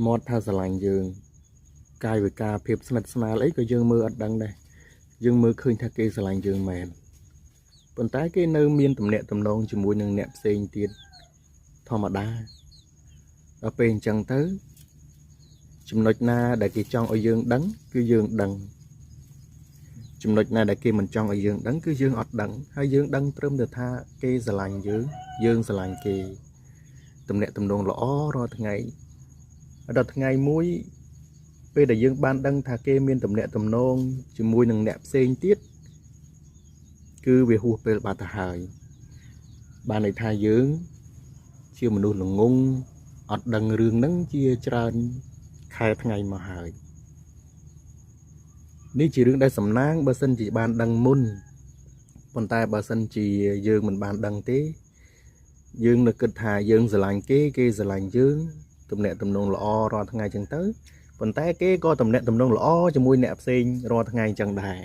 មាត់ថាស្រឡាញ់យើងកាយវិការភាពស្និទ្ធស្នាលអីក៏យើងមើលអត់ដឹងដែរយើងមើលឃើញថាគេស្រឡាញ់យើងមែនប៉ុន្តែគេនៅមានទំនាក់ទំនងជាមួយនឹងអ្នកផ្សេងទៀតធម្មតាដល់ពេលអញ្ចឹងទៅចំណុចណាដែលគេចង់ឲ្យយើងដឹងគឺយើងដឹងចំណុចណាដែលគេមិនចង់ឲ្យយើងដឹងគឺយើងអត់ដឹងហើយយើងដឹងត្រឹមតែថាគេស្រឡាញ់យើងយើងស្រឡាញ់គេទំនាក់ទំនងល្អរាល់ថ្ងៃដល់ថ្ងៃមួយពេលដែលយើងបានដឹងថាគេមានទំនាក់ទំនងជាមួយនឹងអ្នកផ្សេងទៀតគឺវាហួសពេលបាត់ទៅហើយបានន័យថាយើងជាមនុស្សល្ងងអត់ដឹងរឿងហ្នឹងជាច្រើនខែថ្ងៃមកហើយនេះជារឿងដែលសំណាងបើសិនជាបានដឹងមុនប៉ុន្តែបើសិនជាយើងមិនបានដឹងទេយើងនៅគិតថាយើងស្រឡាញ់គេគេស្រឡាញ់យើងទំនាក់ទំនងល្អរាល់ថ្ងៃចឹងទៅប៉ុន្តែគេក៏ទំនាក់ទំនងល្អជាមួយអ្នកផ្សេងរាល់ថ្ងៃចឹងដែរ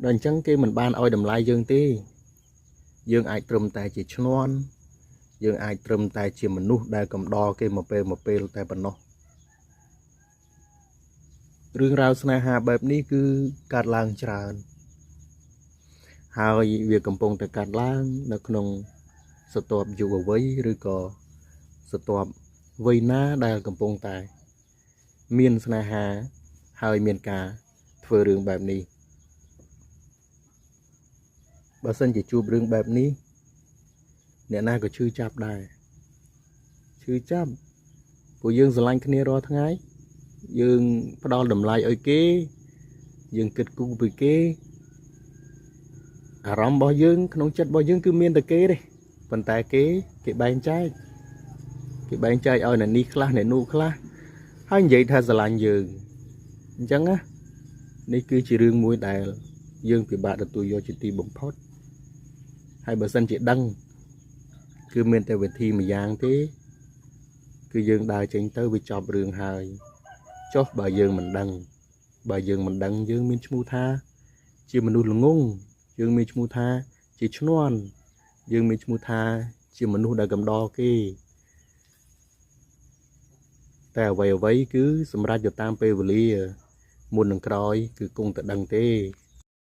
ដល់អញ្ចឹងគេមិនបានឲ្យតម្លៃយើងទេយើងអាចត្រឹមតែជាឈ្នន់យើងអាចត្រឹមតែជាមនុស្សដែលកំដរគេមកពេលមកពេលតែប៉ុណ្ណោះរឿងរ៉ាវស្នេហាបែបនេះគឺកើតឡើងច្រើនហើយវាកំពុងតែកើតឡើងនៅក្នុងស្រទាប់យុវវ័យឬក៏ស្រទាប់វ័យណាដែលកំពុងតែមានស្នេហាហើយមានការធ្វើរឿងបែបនេះបើសិនជាជួបរឿងបែបនេះអ្នកណាក៏ឈឺចាប់ដែរឈឺចាប់ពួកយើងស្រឡាញ់គ្នារាល់ថ្ងៃយើងផ្ដល់តម្លៃឲ្យគេយើងគិតគូរពីគេអារម្មណ៍របស់យើងក្នុងចិត្តរបស់យើងគឺមានតែគេទេប៉ុន្តែគេបែងចែកគេបែងចែកឲ្យអ្នកនេះខ្លះអ្នកនោះខ្លះហើយនិយាយថាស្រឡាញ់យើងអញ្ចឹងណានេះគឺជារឿងមួយដែលយើងពិបាកទទួលយកជាទីបំផុតហើយបើសិនជាដឹងគឺមានតែវិធីមួយយ៉ាងទេគឺយើងដើរចេញទៅវាចប់រឿងហើយចុះបើយើងមិនដឹងបើយើងមិនដឹងយើងមានឈ្មោះថាជាមនុស្សល្ងងយើងមានឈ្មោះថាជាឈ្នន់យើងមានឈ្មោះថាជាមនុស្សដែលកំដរគេតែអ្វីៗគឺសម្រាប់ទៅតាមពេលវេលាមុននឹងក្រោយគឺគង់តែដឹងទេ